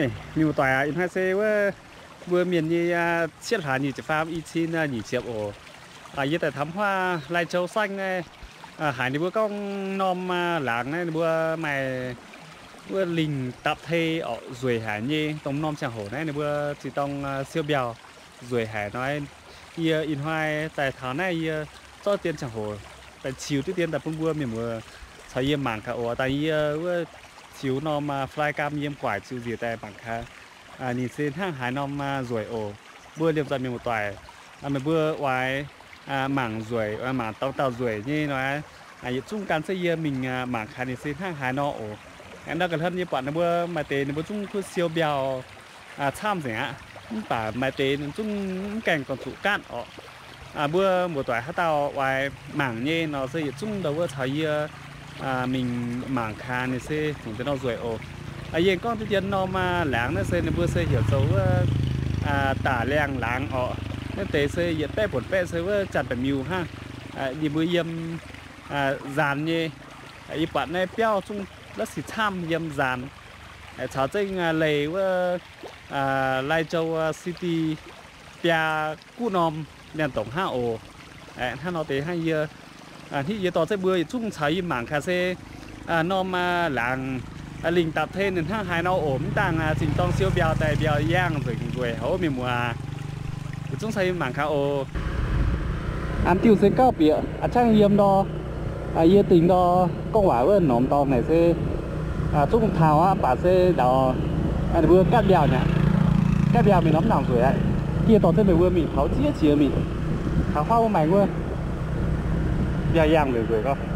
Mienh muoz-doic aac, ih hnoi se wuov mbuo mienh nyei cietv hlaax nyic ziepc faam, i cin nyic ziepc oc. Yie daaih taux huaav Lai Châu saengv naaiv, haiz ninh mbuo gorngv norm laangz naaiv ninh mbuo maaih wuov lingh dapv tei orqc, nzueic haic nyei. Dongh norm ziangh hoc naaiv ninh mbuo zinh dorng siou mbiauh nzueic haic nor. Yie ih hnoi daaih taux naaiv yie zorqv dien ziangh hoc daaih ziux diqv dien daaih bun mbuo mienh muoz caux yie mangc gaax oc. Daaih yie wuov ziux norm fly cam yiem guaaic ziux nziex daaih mangc gaax ninh se hnangv haaix norm nzueic oc. Mbuo liemh zeih mienh muoz-doic, meih mbuo oix mangc nzueic, mangc dorngx dauh nzueic nyei nor, yietc zungv gan zengv yie mingh mangc gaax ninh se hnangv haaix nor oc. Ndau ga'hlen yie buatc ninh mbuo maaih deix ninh mbuo zungv kuv siou mbiauh camv nzengc aqv. Mv baac maaih deix ninh zungv mv gaengh dongh zuqc gaatv orqc. Mbuo muoz-doic haaix dauh oix mangc nyei nor se yietc zungv ndau wuov caux yie mingh mangc gaax ninh se fungc deix nor nzueic oc. Yie gorngv diqv dien norm laangz naaiv se ninh mbuo se heuc zoux wuov Tả Leng laangz orqc. Naaiv deix se yietc baeqv buonc baeqv se wuov Janx-Baeqc-Miuh hnangv. Ninh mbuo yiem nzaanx nyei. Yie buatc naaiv biauv zungv la'sic camv yiem nzaanx, caux zengv leih wuov Lai Châu City biaa guv norm liangx-doqc hnangv oc. Hnangv nor deix hnangv yie, hnangv yie dorh zengv mbuo yietc zungv caux yie mangc gaax se norm laangz lingh dapv tei ninh hnangv haaix nor oc. Mv dangh zinh dorng siou mbiauh daaih mbiauh yangh nzueic nzueic haic, mienh muoz, yietc zungv caux yie mangc gaax oc. An diuh se gauh bieqc a'ciangv yiem ndor, yie dingc ndor gorngv waac wuov norm dorngx naaic se zungv taux aqv, mv baac se ndau ninh mbuo gaatv mbiauh nyei, gaatv mbiauh mingh norm nangc nzueic aqv. Yie dorh zengv meih mbuo mingh taux ziex jiex mingh, taux huaav wuov maaih wuov mbiauh yangh nzueic nzueic gorngv.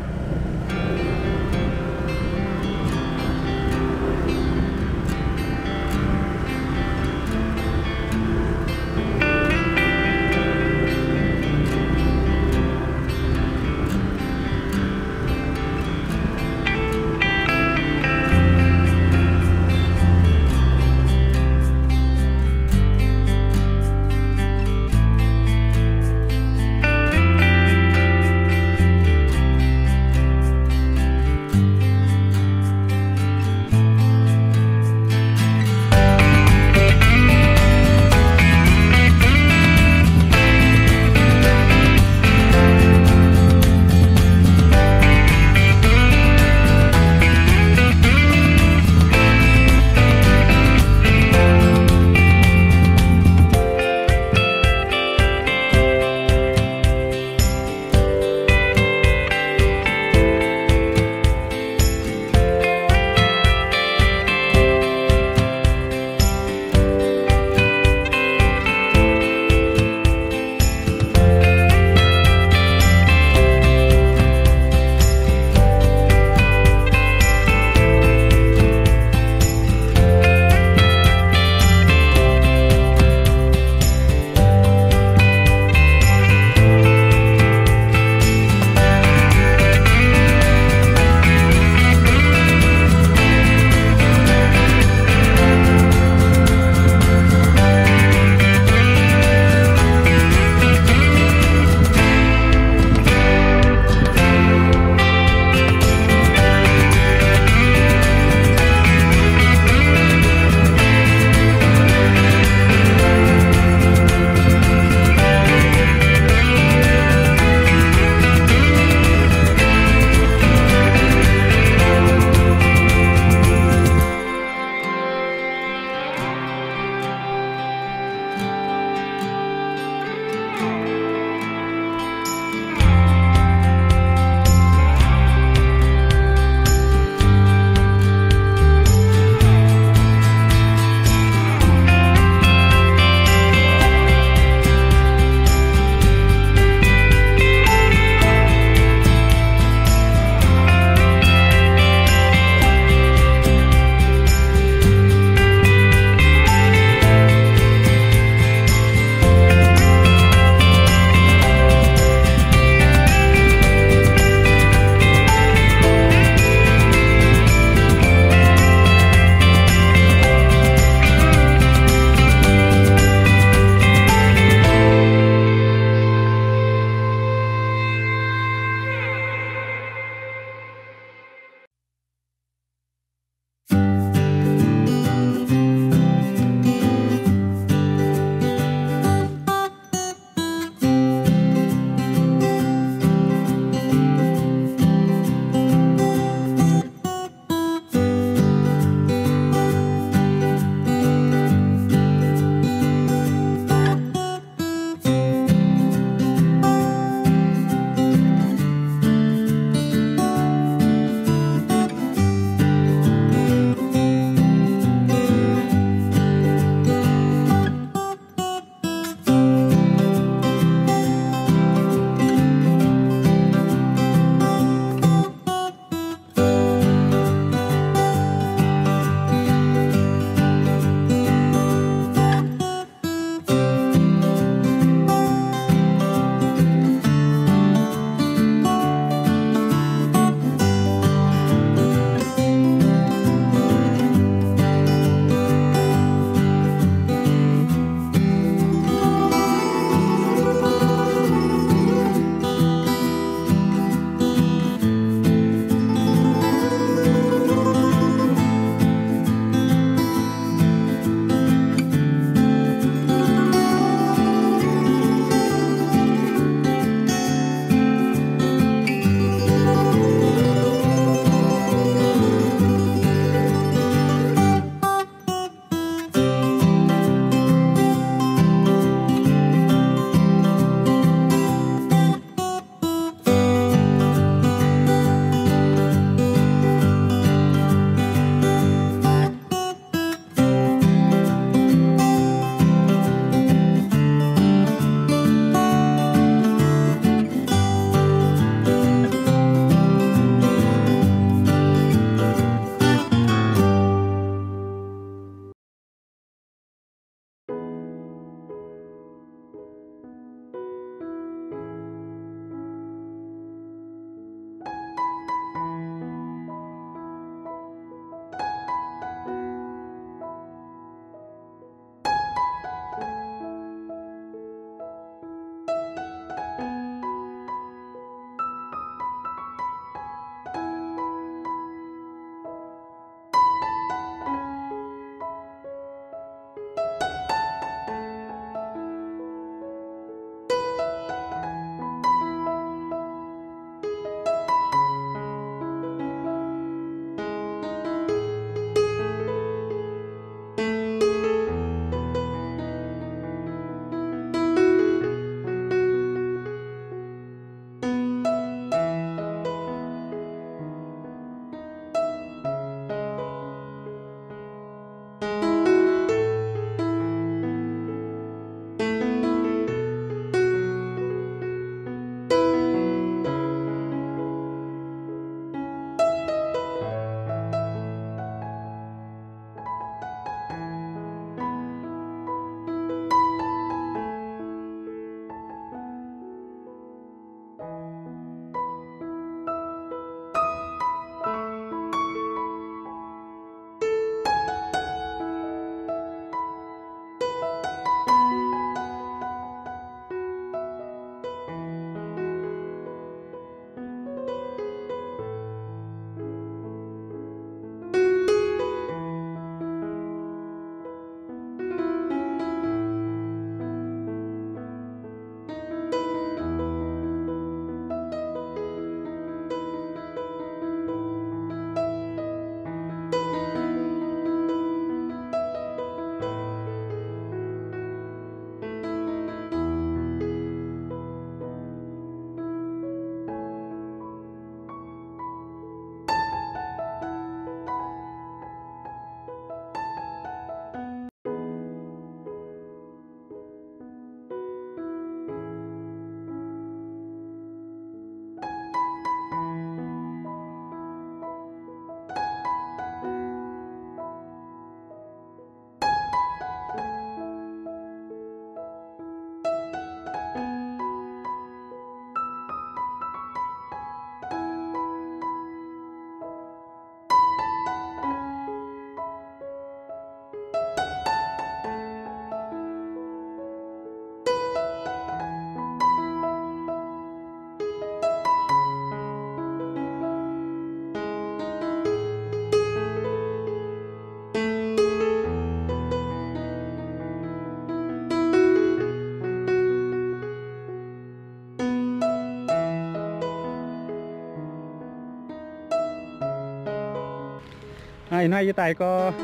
Ih hnoi yie daaih gorngv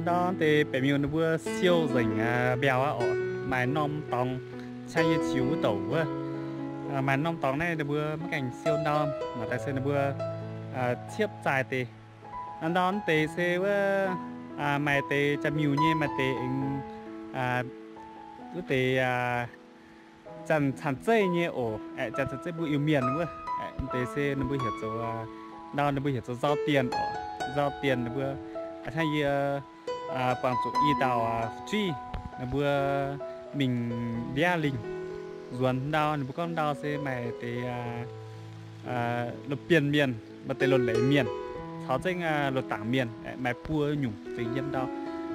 ndau deix baeqc miuc ninh mbuo siou nzengc mbiauh aqv oc. Maaih norm dorngx, hnangv yie ziux wuov douc wuov, maaih norm dorngx naaiv ninh mbuo maiv gaengh siou ndau, mangc daaih se ninh mbuo ciepv zaaih deix. Ndau deix se wuov, maaih deix jaa-miuh nyei, maaih deix aengx wuov deix zanc-zanc zeiv nyei oc. Aeqv, zanc-zanc zeiv mbuo Iu-Mienh wuov. Aeqv, deix se ninh mbuo heuc zoux, ndau ninh mbuo heuc zoux nzau dienh oc. Nzau dienh ninh mbuo, hnangv yie buangh zuqc i dauh fu'jueiv, ninh mbuo mingh ndiav lingh nzuonx ndau, ninh mbuo gorngv ndau se maaih deix loz-bienh mienh, maaih deix loz-leiz mienh, caux zengv loz-dangc mienh, maaih buo nyungc zingx yiem ndau.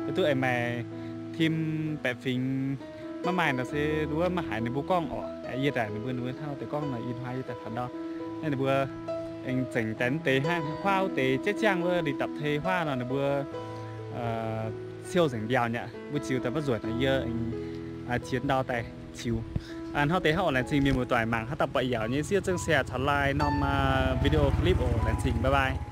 Yie duqv aengx maaih tim baeqc fingx maiv maaih nor se wuov maiv haiz ninh mbuo gorngv oc. Yie daaih ninh mbuo, ninh mbuo hnangv deix gorngv nor, ih hnoi yie daaih taux ndau, naaiv ninh mbuo aengx zengc daaih mv deix hnangv, huaav wuov deix jaiv ziangh wuov, ninh dapc tei huaav nor ninh mbuo siou nzengc mbiauh nyei. Mbuo ziux daaih maiv nzueic nor yie aengx qiex ndau daaih ziux. Hnangv deix hnangv oc. Laengz zingh mienh muoz-doic mangc haaix dauh buatc yaauc nyei siev zengv share caux like norm video clip oc. Laengz zingh, bye bye.